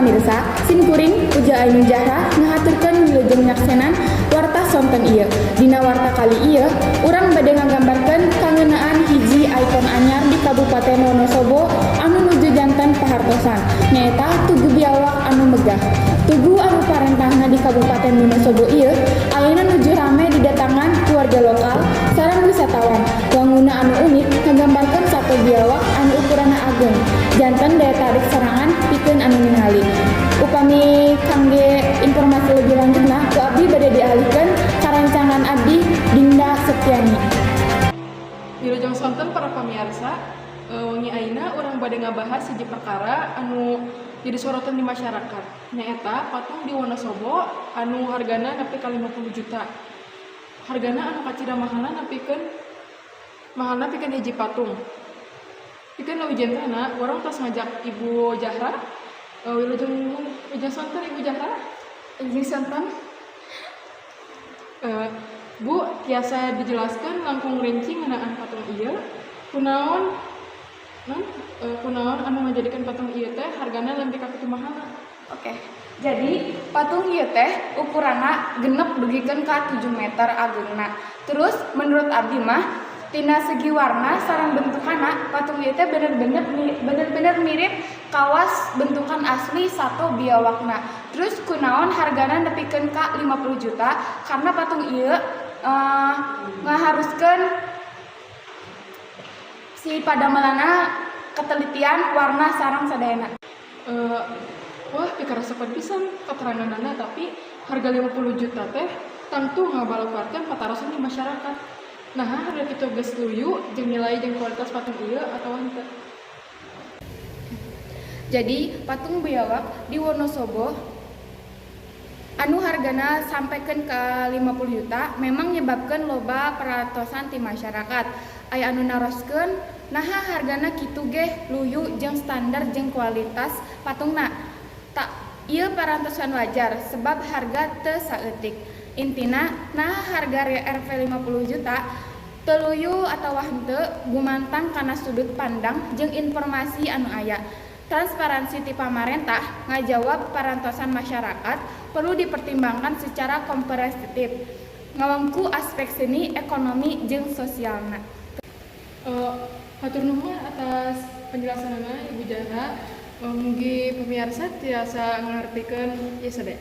pamirsa, simkuring Uja Ainun Jahra ngahaturkeun wilujeng nyaksenan warta sonten ieu. Dina warta kali ieu, urang bade ngagambarkeun kangeunaan hiji ikon anyar di Kabupaten Wonosobo anu nuju janten pahartosan, nyaeta Tugu Biawak anu megah. Tugu anu parentahna di Kabupaten Wonosobo ieu ayeuna nuju rame didatangan ku warga lokal sareng wisatawan. Wanguna anu unik ngagambarkeun sato biawak anu ukuranna ageng. Janten daya tarik sorangan pikeun anu ningali. Upami kangge informasi lebih lanjutna, ku abdi bade dialihkeun ka rencangan abdi, Dinda Septiani. Wilujeng sonten, para pamirsa, wengi ayeuna urang bade ngabahas hiji perkara anu jadi sorotan di masyarakat. Nyaeta patung di Wonosobo anu hargana nepi ka 50 juta. Hargana anu kacida mahalna nepikeun mahalna pikeun hiji patung. Pikeun leuwih jentrana, urang tos ngajak Ibu Jahra. Wilujeng wilujeng sonten, Ibu Jahra. Wilujeng sonten. Bu, tiasa dijelaskan langkung rinci ngeunaan patung ieu? Kunaon non kunaon anu ngajadikeun patung ieu teh hargana leuwih ka kitu mahalna? Oke. Jadi patung ieu teh ukuranna 6 dugikeun ka 7 meter agengna. Terus menurut abdi mah, tina segi warna sareng bentukanna, patung ieu teh bener-bener mirip kawas bentukan asli sato biawakna. Terus kunaon hargana nepikeun ka 50 juta? Karena patung ieu ngaharuskeun si padamelanna ketelitian warna sareng sadayana. Wah, pikaresepan pisan keteranganana, tapi harga 50 juta teh tangtu ngabalakuarkeun patarosan di masyarakat. Nah, harga kitu geus luyu jeung nilai jeung kualitas patung ieu atawa henteu? Jadi patung biawak di Wonosobo anu hargana sampaikan ke 50 juta memang nyebabkan loba peratosan ti masyarakat. Aya anu naroskeun, naha hargana kitu ge luyu jeung standar jeung kualitas patungna? Tah, ieu parantosan wajar sebab harga teu saeutik. Intina, naha harga Rp 50 juta teu luyu atawa henteu gumantang kana sudut pandang jeung informasi anu aya. Transparansi ti pamarentah ngajawab parantosan masyarakat perlu dipertimbangkan secara komprehensif, ngawangku aspek seni, ekonomi, jeung sosialna. Hatur nuhun atas penjelasanana, Ibu Jahra. Mugi pemirsa tiasa ngartikeun ieu sadaya.